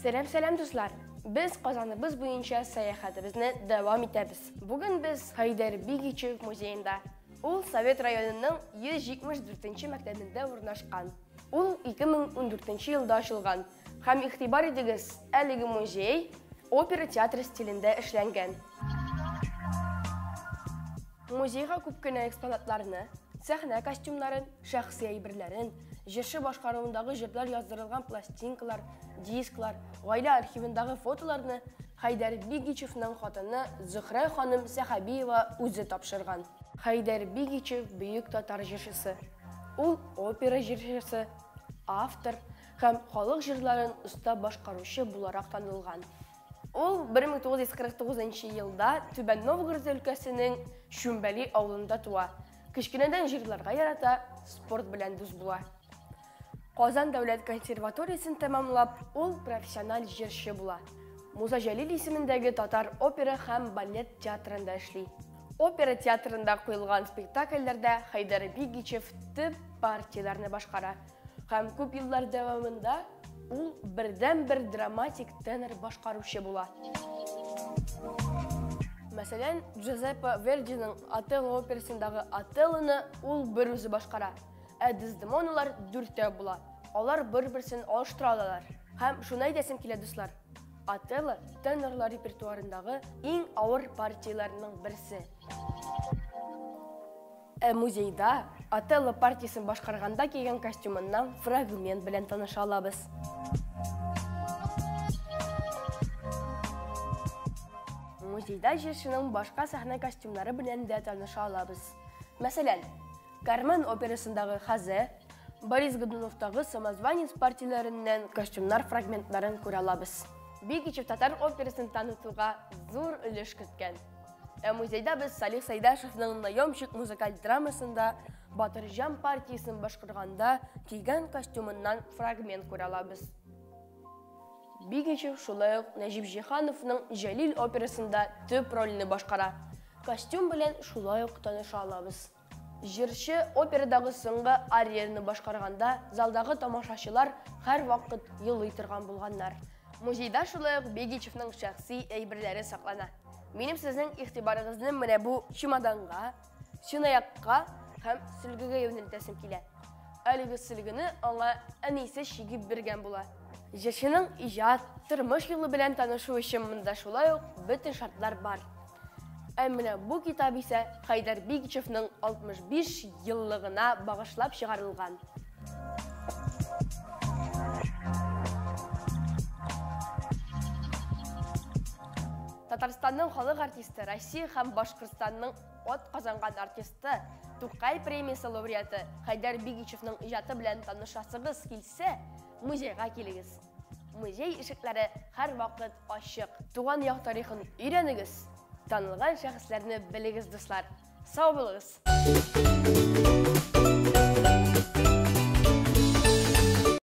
Сәлам, сәлам, дуслар! Без Казаныбыз буенча сәяхәтебезне дәвам итәбез. Бүген без Хәйдәр Бигичев музеенда. Ул Совет районының 174 нче мәктәбендә урнашкан. Ул 2014 елда ачылган. Һәм игътибар итегез, әлеге музей опера театры стилендә эшләнгән. Музейга күп кенә экспонатларны, сәхнә костюмнарын, шәхси әйберләрен, җырчы башкаруындагы җырлар яздырылган пластинкалар, дисклар, гаилә архивындагы фотоларны Хәйдәр Бигичевның хатыны Зөһрә ханым Сәхәбиева үзе тапшырган. Хәйдәр Бигичев бөек татар җырчысы. Ул опера җырчысы, автор һәм халык җырларын оста башкаручы буларак танылган. Ул 1949 елда Түбән Новгород өлкәсенең Чүмбәли авылында туа. Кечкенәдән җырларга ярата, спорт белән дус була. Казан дәүләт консерваториясен тәмамлап, ул профессиональ җырчы була. Муса Җәлил исемендәге татар опера һәм балет театрында эшли. Опера театрында куелган спектакльләрдә Хәйдәр Бигичев төп партияләрне башкара. Һәм күп еллар дәвамында ул бердәнбер драматик тенор башкаручы була. Мәсәлән, Джузеппе Вердиның Отелло операсындагы Отеллоны ул бер үзе башкара. Ә Дездемоналар дүртәү була. Алар бер-берсен алыштыра алалар. Һәм шуны әйтәсем килә, дуслар. Отелло тенорлар репертуарындагы иң авыр партияләрнең берсе. Ә музейда Отелло партиясен башкарганда кигән костюмыннан фрагмент белән таныша алабыз. Музейда җырчының башка сәхнә костюмнары белән дә таныша алабыз. Мәсәлән, Кармен операсындагы Хазе, Борис Годуновтагы Самозванец партияләреннән костюмнар фрагментларын күрә алабыз. Бигичев татар операсын танытуга зур өлеш керткән. Ә музейда без Салих Сәйдәшевның Наемщик музыкаль драмасында Батырҗан партиясен башкарганда кигән костюмыннан фрагмент күрә алабыз. Бигичев шулай ук Нәҗип Җиһановның Җәлил операсында төп рольне башкара. Костюм белән шулай ук таныша алабыз. Җырчы операдагы соңгы арияне башкарганда залдагы тамашачылар һәрвакыт елый торган булганнар. Музейда шулай ук Бегичевның шәхси әйберләре саклана. Минем сезнең игътибарыгызны менә бу чемоданга, чынаякка һәм сөлгегә юнәлтәсем килә. Әлеге сөлгене аңа әнисе чигеп биргән була. Җырчының иҗат, тормыш юлы белән танышу өчен монда шулай ук бөтен шартлар бар. Ә менә бу китап исә Хәйдәр Бигичевның 65 еллыгына багышлап чыгарылган. Татарстанның халык артисты, Россия һәм Башкортстанның ат казанган артисты, Тукай премиясе лауреаты Хәйдәр Бигичевның иҗаты белән танышасыгыз килсә, музейга килегез. Музей ишекләре һәрвакыт ачык. Туган як тарихын өйрәнегез, танылган шәхесләрне белегез, дуслар. Сау булыгыз!